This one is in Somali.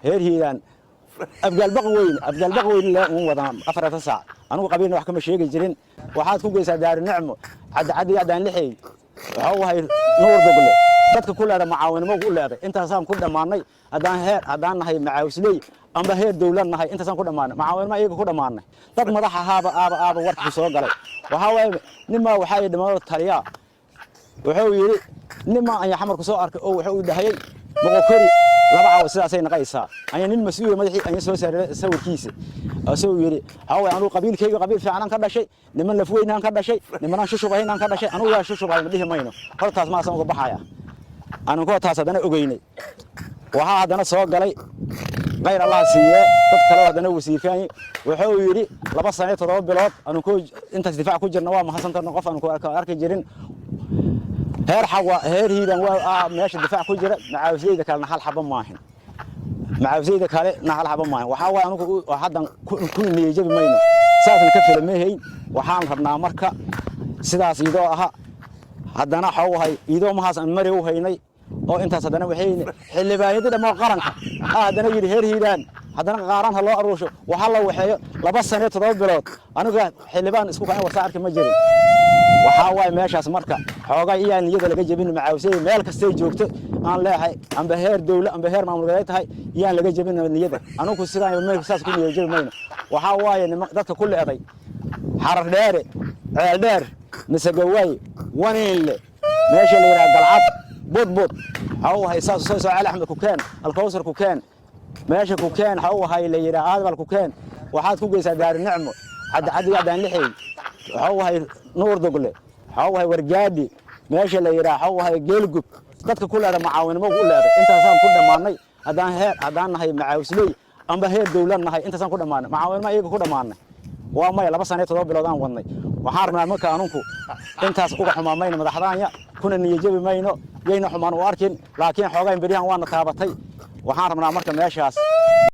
Heer Hiiraan Abgaalbaq weyn, Abgaalbaq weyn le uun wadaa 4 saac. Anigu qabiilna wax kama sheegi jirin. Waxaad ku geysaa Daarunicmo, Cadcaddi, Cadaan Lixey, waxuu ahay Nuur Dugle, dadka ku leeda macaawinimo u leeday. Intaasaan ku dhammaanay. Haddaan heer haddaan nahay macaawisley amba heer dowlad nahay, intaasaan ku dhammaanay, macaawinimo iyaga ku dhammaanay. Dad madax ahaaba aaba aaba warkii soo galay. Waxaa waaye nimaa waxaa yidhi dhimado taliyaa wuxuu yidhi nimaa anya Xamarku soo arkay oo wuxuu dhahayay Moqokori 2 caawa sidaasay naqaysaa. Anya nin mas-uula madaxii anya soo saaray sawirkiisa, asagoo yidhi waxaa waaye anugu qabiilkayga qabiil fiicanaan ka dhashay, niman lafweynaan ka dhashay, nimanaan shushubahaynaan ka dhashay. Anugu yaa shushubahay ma dhihi mayno. Hortaas maasan uga baxaya anugu taas. Haddana ogeynay waxaa haddana soo galay, khayr Allah siiyee, dad kale haddana wasiirkaan wuxuu yidhi 2 sano 7 bilood anugu intaas difaac ku jirna. Waa mahadsantarna qof aanu ku arki jirin. Heer xawa heer Hiiran waa meesha difaac ku jira. Macaawisleyda kalena hal xaba maahin, macaawisleyda kale na hal xaba maahin. Waxaa waaye anugu haddan ku niyajabi mayno, saasna ka fila mehayn. Waxaan rabnaa marka sidaas idoo aha haddana waxau ahay idoo mahaas aan mari u haynay oo intaas haddana waxay xildhibaanyadii dhammaan qaranka ah haddana yidhi heer Hiiraan haddana qaaraan ha loo aruusho, waxaa la waxeeyo 2 sano 7 bilood. Aniga xildhibaan isku kacin warsaa arki ma jirin. Waxaa waaye meeshaas marka xoogaa iyaan niyada laga jebin. Macaawisada meel kastay joogto aan leeyahay, amba heer dowla amba heer maamul goboleed tahay, iyaan laga jebin niyada. Anugu sidaan saas ku niyad jebi mayno. Waxaa waaye dadka ku leeday Xarar Dheere, Ceel Dheer, Masegawaay, Waniinle, meesha la yidhaha Galcad, Budbud, waxau ahay saas soo soo Cali Axmed ku keen, Alkawsar ku keen, meesha ku keen, waxau ahay la yidhaha Aadbal ku keen. Waxaad ku geysaa Daarunicmo, Cadcaddi, Cadaan Lixey, waxau ahay Nuur Dugle, waxau ahay Wargaadhi, meesha la yidhaha waxau ahay Geelgub, dadka ku leeda macaawinimo u leeday. Intaasaan ku dhammaanay. Haddaan heer haddaan nahay macaawisley amba heer dowlad nahay, intaasaan ku dhammaanay, macaawinimo iyaga ku dhammaanay. Waa maya, 2 sano 7 bilood aan wadnay. Waxaan rabnaa marka anunku intaas uga xumaan mayno madaxdaanya, kuna niyajabi mayno, yayna xumaan u arkin, laakiin xoogaan beryahan waana taabatay. Waxaan rabnaa marka meeshaas